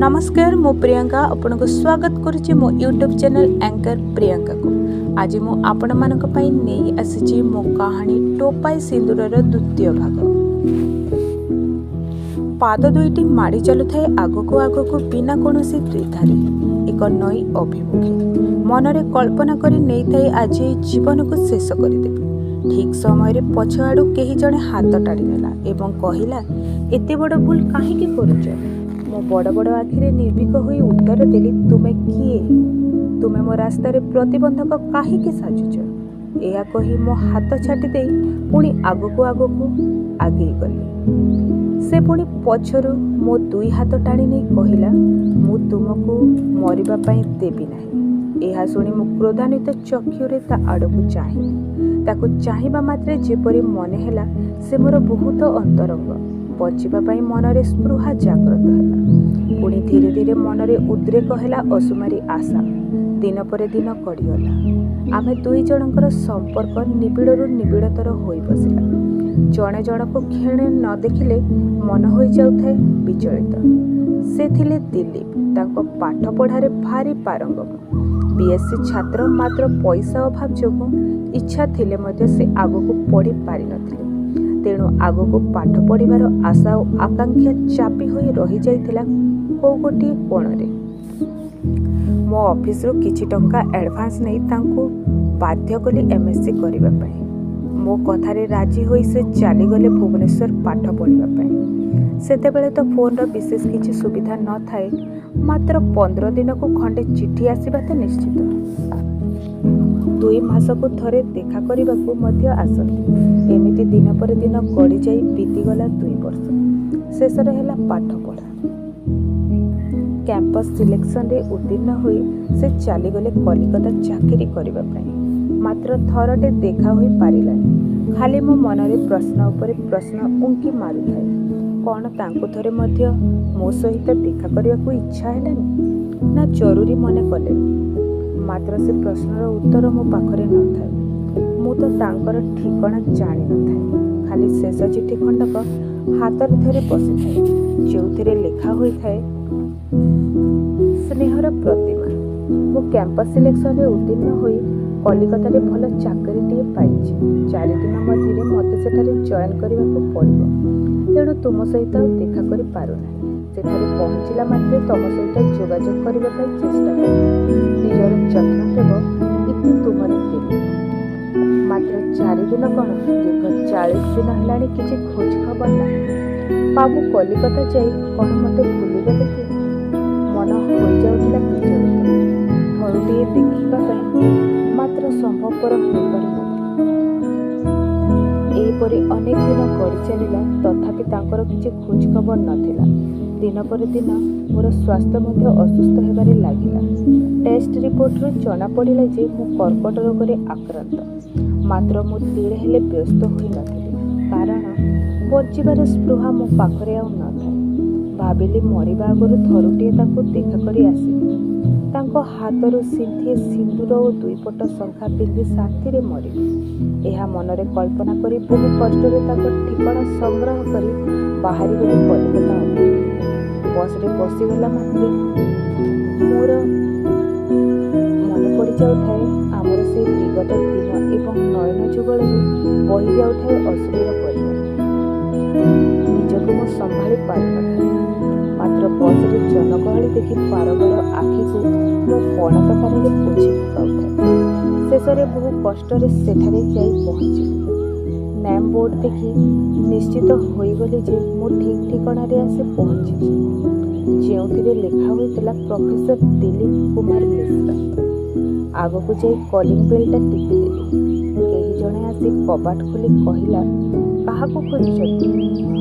ନମସ୍କାର, ମୁଁ ପ୍ରିୟଙ୍କା ଆପଣଙ୍କୁ ସ୍ୱାଗତ କରୁଛି ମୋ ୟୁଟ୍ୟୁବ୍ ଚ୍ୟାନେଲ୍ ଆଙ୍କର ପ୍ରିୟଙ୍କାକୁ। ଆଜି ମୁଁ ଆପଣମାନଙ୍କ ପାଇଁ ନେଇ ଆସିଛି ମୋ କାହାଣୀ ଟୋପାଇ ସିନ୍ଦୁରର ଦ୍ୱିତୀୟ ଭାଗ। ପାଦ ଦୁଇଟି ମାଡ଼ି ଚାଲୁଥାଏ ଆଗକୁ ଆଗକୁ ବିନା କୌଣସି ଦ୍ୱିଧାରେ ଏକ ନଈ ଅଭିମୁଖେ। ମନରେ କଳ୍ପନା କରି ନେଇଥାଏ, ଆଜି ଏଇ ଜୀବନକୁ ଶେଷ କରିଦେବି। ଠିକ୍ ସମୟରେ ପଛଆଡ଼ୁ କେହି ଜଣେ ହାତ ଟାଣିନେଲା ଏବଂ କହିଲା, ଏତେ ବଡ଼ ଭୁଲ କାହିଁକି କରୁଛ? ମୁଁ ବଡ଼ ବଡ଼ ଆଖିରେ ନିର୍ଭୀକ ହୋଇ ଉତ୍ତର ଦେଲି, ତୁମେ କିଏ? ତୁମେ ମୋ ରାସ୍ତାରେ ପ୍ରତିବନ୍ଧକ କାହିଁକି ସାଜୁଛ? ଏହା କହି ମୋ ହାତ ଛାଟି ଦେଇ ପୁଣି ଆଗକୁ ଆଗକୁ ଆଗେଇ ଗଲି। ସେ ପୁଣି ପଛରୁ ମୋ ଦୁଇ ହାତ ଟାଣି ନେଇ କହିଲା, ମୁଁ ତୁମକୁ ମରିବା ପାଇଁ ଦେବି ନାହିଁ। ଏହା ଶୁଣି ମୁଁ କ୍ରୋଧାନ୍ୱିତ ଚକ୍ଷୁରେ ତା ଆଡ଼କୁ ଚାହିଁଲି। ତାକୁ ଚାହିଁବା ମାତ୍ରେ ଯେପରି ମନେ ହେଲା ସେ ମୋର ବହୁତ ଅନ୍ତରଙ୍ଗ। ବଞ୍ଚିବା ପାଇଁ ମନରେ ସ୍ପୃହା ଜାଗ୍ରତ ହେଲା। ପୁଣି ଧୀରେ ଧୀରେ ମନରେ ଉଦ୍ରେକ ହେଲା ଅସୁମାରୀ ଆଶା। ଦିନ ପରେ ଦିନ ଗଡ଼ିଗଲା। ଆମେ ଦୁଇ ଜଣଙ୍କର ସମ୍ପର୍କ ନିବିଡ଼ରୁ ନିବିଡ଼ତର ହୋଇ ବସିଲା। ଜଣେ ଜଣକୁ କ୍ଷଣେ ନ ଦେଖିଲେ ମନ ହୋଇଯାଉଥାଏ ବିଚଳିତ। ସେ ଥିଲେ ଦିଲୀପ। ତାଙ୍କ ପାଠ ପଢ଼ାରେ ଭାରି ପାରଙ୍ଗମ। ବିଏସ୍ସି ଛାତ୍ର, ମାତ୍ର ପଇସା ଅଭାବ ଯୋଗୁଁ ଇଚ୍ଛା ଥିଲେ ମଧ୍ୟ ସେ ଆଗକୁ ପଢ଼ି ପାରିନଥିଲେ। ତେଣୁ ଆଗକୁ ପାଠ ପଢ଼ିବାର ଆଶା ଓ ଆକାଂକ୍ଷା ଚାପି ହୋଇ ରହିଯାଇଥିଲା କୋଉ ଗୋଟିଏ କୋଣରେ। ମୋ ଅଫିସରୁ କିଛି ଟଙ୍କା ଆଡ଼ଭାନ୍ସ ନେଇ ତାଙ୍କୁ ବାଧ୍ୟ କଲି ଏମ୍ଏସ୍ସି କରିବା ପାଇଁ। ମୋ କଥାରେ ରାଜି ହୋଇ ସେ ଚାଲିଗଲେ ଭୁବନେଶ୍ୱର ପାଠ ପଢ଼ିବା ପାଇଁ। ସେତେବେଳେ ତ ଫୋନ୍ର ବିଶେଷ କିଛି ସୁବିଧା ନଥାଏ, ମାତ୍ର 15 ଦିନକୁ ଖଣ୍ଡେ ଚିଠି ଆସିବା ତ ନିଶ୍ଚିତ। 2 ମାସକୁ ଥରେ ଦେଖା କରିବାକୁ ମଧ୍ୟ ଆସନ୍ତି। ଏମିତି ଦିନ ପରେ ଦିନ ଗଡ଼ିଯାଇ ବିତିଗଲା 2 ବର୍ଷ। ଶେଷରେ ହେଲା ପାଠପଢ଼ା। କ୍ୟାମ୍ପସ୍ ସିଲେକ୍ସନରେ ଉତ୍ତୀର୍ଣ୍ଣ ହୋଇ ସେ ଚାଲିଗଲେ କଲିକତା ଚାକିରି କରିବା ପାଇଁ। ମାତ୍ର ଥରଟେ ଦେଖା ହୋଇ ପାରିଲାନି। ଖାଲି ମୋ ମନରେ ପ୍ରଶ୍ନ ଉପରେ ପ୍ରଶ୍ନ ଉଙ୍କି ମାରୁଥାଏ। କ'ଣ ତାଙ୍କୁ ଥରେ ମଧ୍ୟ ମୋ ସହିତ ଦେଖା କରିବାକୁ ଇଚ୍ଛା ହେଲାନି, ନା ଜରୁରୀ ମନେ କଲେନି? ମାତ୍ର ସେ ପ୍ରଶ୍ନର ଉତ୍ତର ମୋ ପାଖରେ ନଥାଏ। ମୁଁ ତ ତାଙ୍କର ଠିକଣା ଜାଣିନଥାଏ। ଖାଲି ଶେଷ ଚିଠି ଖଣ୍ଡକ ହାତରେ ଧରି ବସିଥାଏ, ଯେଉଁଥିରେ ଲେଖା ହୋଇଥାଏ, ସ୍ନେହର ପ୍ରତିମା, ମୁଁ କ୍ୟାମ୍ପସ୍ ସିଲେକ୍ସନରେ ଉତ୍ତୀର୍ଣ୍ଣ ହୋଇ କଲିକତାରେ ଭଲ ଚାକିରିଟିଏ ପାଇଛି। 4 ଦିନ ମଧ୍ୟରେ ମୋତେ ସେଠାରେ ଜଏନ୍ କରିବାକୁ ପଡ଼ିବ। ତେଣୁ ତୁମ ସହିତ ଆଉ ଦେଖା କରି ପାରୁନାହିଁ। ସେଠାରେ ପହଞ୍ଚିଲା ମାତ୍ରେ ତମ ସହିତ ଯୋଗାଯୋଗ କରିବା ପାଇଁ ଚେଷ୍ଟା କରିବି। ନିଜର ଯତ୍ନ ନେବ। ଇତି, ତୁମର ଦିଲୀପ। ମାତ୍ର 4 ଦିନ କ'ଣ, ଦୀର୍ଘ 40 ଦିନ ହେଲାଣି କିଛି ଖୋଜ ଖବର ନାହିଁ। ବାବୁ କଲିକତା ଯାଇ କ'ଣ ମୋତେ ଭୁଲିଗଲେ କି? ମନ ହୋଇଯାଉଥିଲା ବିଚଳିତ। ଥରୁଟିଏ ଦେଖିବା ପାଇଁ ମାତ୍ର ସମ୍ଭବପର ହୋଇପାରୁନଥିଲା। ଏହିପରି ଅନେକ ଦିନ ଗଡ଼ି ଚାଲିଲା, ତଥାପି ତାଙ୍କର କିଛି ଖୋଜଖବର ନଥିଲା। ଦିନ ପରେ ଦିନ ମୋର ସ୍ୱାସ୍ଥ୍ୟ ମଧ୍ୟ ଅସୁସ୍ଥ ହେବାରେ ଲାଗିଲା। ଟେଷ୍ଟ ରିପୋର୍ଟରୁ ଜଣାପଡ଼ିଲା ଯେ ମୁଁ କର୍କଟ ରୋଗରେ ଆକ୍ରାନ୍ତ। ମାତ୍ର ମୁଁ ତିଳେ ହେଲେ ବ୍ୟସ୍ତ ହୋଇନଥିଲି, କାରଣ ବଞ୍ଚିବାର ସ୍ପୃହା ମୋ ପାଖରେ ଆଉ ନଥାଏ। ଭାବିଲି ମରିବା ଆଗରୁ ଥରୁଟିଏ ତାଙ୍କୁ ଦେଖା କରି ଆସିବି। ତାଙ୍କ ହାତରୁ ସିନ୍ଥିଏ ସିନ୍ଦୁର ଓ ଦୁଇପଟ ଶଙ୍ଖା ପିନ୍ଧି ଶାନ୍ତିରେ ମରିବି। ଏହା ମନରେ କଳ୍ପନା କରି ବହୁ କଷ୍ଟରେ ତାଙ୍କ ଠିକଣା ସଂଗ୍ରହ କରି ବାହାରିଗଲି କଲିକତା ଅଭିମୁଖେ। ବସ୍ରେ ବସିଗଲା ମାତ୍ରେ ମୋର ମନେ ପଡ଼ିଯାଉଥାଏ ଆମର ସେଇ ବିଗତ ଦିନ ଏବଂ ନୟନ ଯୁଗଳରୁ ବହି ଯାଉଥାଏ ଅଶ୍ରୁର ପରିମା। ନିଜକୁ ମୁଁ ସମ୍ଭାଳି ପାରୁନଥାଏ। ମାତ୍ର ବସ୍ରେ ଜନଗହଳି ଦେଖି ବାରବାର ଆଖିକୁ ମୋ କଣତା ତାରରେ ପୋଛି ପକାଉଥାଏ। ଶେଷରେ ବହୁ କଷ୍ଟରେ ସେଠାରେ ଯାଇ ପହଞ୍ଚିଲି। ନେମ୍ ବୋର୍ଡ଼ ଦେଖି ନିଶ୍ଚିତ ହୋଇଗଲି ଯେ ମୁଁ ଠିକ୍ ଠିକଣାରେ ଆସି ପହଞ୍ଚିଛି, ଯେଉଁଥିରେ ଲେଖା ହୋଇଥିଲା ପ୍ରଫେସର ଦିଲୀପ କୁମାର ମିଶ୍ର। ଆଗକୁ ଯାଇ କଲିଂ ବେଲ୍ଟା ଟିପିଦେଲି। କେହି ଜଣେ ଆସି କବାଟ ଖୋଲି କହିଲା, କାହାକୁ ଖୋଜୁଛନ୍ତି?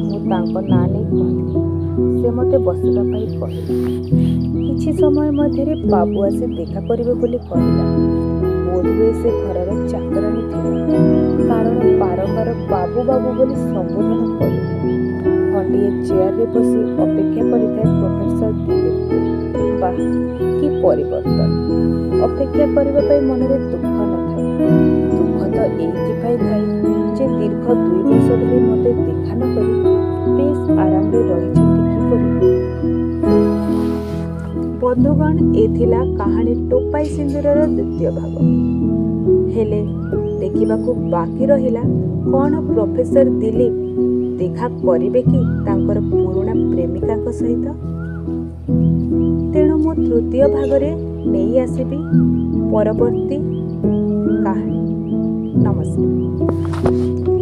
ମୁଁ ତାଙ୍କ ନାଁ ନେଇ କହିଲି। ସେ ମୋତେ ବସିବା ପାଇଁ କହିଲେ। କିଛି ସମୟ ମଧ୍ୟରେ ବାବୁ ଆସି ଦେଖା କରିବେ ବୋଲି କହିଲା। ବୋଧହୁଏ ସେ ଘରର ଚାକରାଣୀ ଥିଲା, କାରଣ ବାରମ୍ବାର ବାବୁ ବାବୁ ବୋଲି ସମ୍ବୋଧନ କରୁଥାଏ। ଖଣ୍ଡିଏ ଚେୟାରରେ ବସି ଅପେକ୍ଷା କରିଥାଏ ପ୍ରଫେସର ଦିଲୀପକୁ। ବାଃ, କି ପରିବର୍ତ୍ତନ! ଅପେକ୍ଷା କରିବା ପାଇଁ ମନରେ ଦୁଃଖ ନଥାଏ। ଦୁଃଖ ତ ଏଇଥିପାଇଁ ଥାଏ ଯେ ଦୀର୍ଘ 2 ବର୍ଷ ଧରି ମୋତେ ଦେଖା ନ କରି ବେଶ୍ ଆରାମରେ ରହିଛନ୍ତି କିପରି? ବନ୍ଧୁଗଣ, ଏ ଥିଲା କାହାଣୀ ଟୋପାଇ ସିନ୍ଦୁରର ଦ୍ୱିତୀୟ ଭାଗ। ହେଲେ ଦେଖିବାକୁ ବାକି ରହିଲା, କ'ଣ ପ୍ରଫେସର ଦିଲୀପ ଦେଖା କରିବେ କି ତାଙ୍କର ପୁରୁଣା ପ୍ରେମିକାଙ୍କ ସହିତ? ତେଣୁ ମୁଁ ତୃତୀୟ ଭାଗରେ ନେଇ ଆସିବି ପରବର୍ତ୍ତୀ କାହାଣୀ। ନମସ୍କାର।